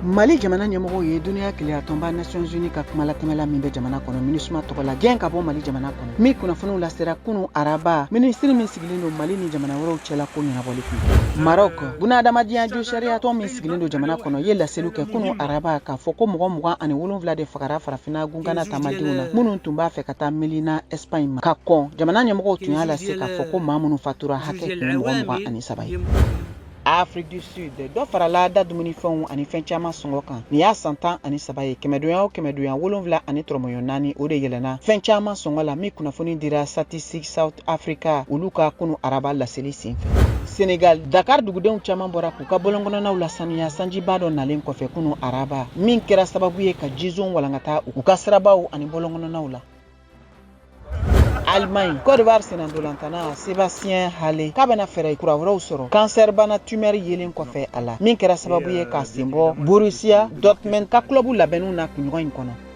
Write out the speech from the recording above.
Mali jamana ɲɛmɔgɔw ye duniya kelenya tɔnba Nations Unies ka kumalatɛmɛla min bɛ jamana kɔnɔ MINUSMA tɔgɔ la gɛn ka bɔ Mali jamana kɔnɔ, min kunnafoniw lasera kunu araba minisiri min sigilen don Mali ni jamana wɛrɛw cɛla ko ɲɛnabɔli kun. Maroc, bunahadamadenya josariya tɔn min sigilen don jamana kɔnɔ ye laseliw kɛ kunu araba k'a fɔ ko mɔgɔ 27 de fagara farafinna gunkana taamadenw na minnu tun b'a fɛ ka taa Melilla Espagne ma ka kɔn. Jamana ɲɛmɔgɔw tun y'a lase k'a fɔ ko maa minnu fatura hakɛ tun ye mɔgɔ 23 ye. Afrique du Sud, dɔ farala da dumunifɛnw ani fɛn caman sɔngɔ kan. Nin y'a san 13 ye, kɛmɛdonya o kɛmɛdonya wolonwula ani tɔrɔmɔɲɔ naani o de yɛlɛnna fɛn caman sɔngɔ la, min kunnafoni dira Statistics South Africa olu ka kunu araba laseli senfɛ. Senegal, Dakar dugudenw caman bɔra k'u ka bɔlɔnkɔnɔnaw lasaniya sanjiba dɔ nalen kɔfɛ kunu araba, min kɛra sababu ye ka jizon walankata u ka sirabaw ani bɔlɔnkɔnɔnaw la. Allemagne, Côte d'Ivoire sennantolantana Sébastien Haller k'a bɛna fɛɛrɛ kura wɛrɛw sɔrɔ cancer bana tumeur yelen kɔfɛ a la, min kɛra sababu ye k'a sen bɔ Borussia Dortmund ka club labɛnniw na kunɲɔgɔn in kɔnɔ.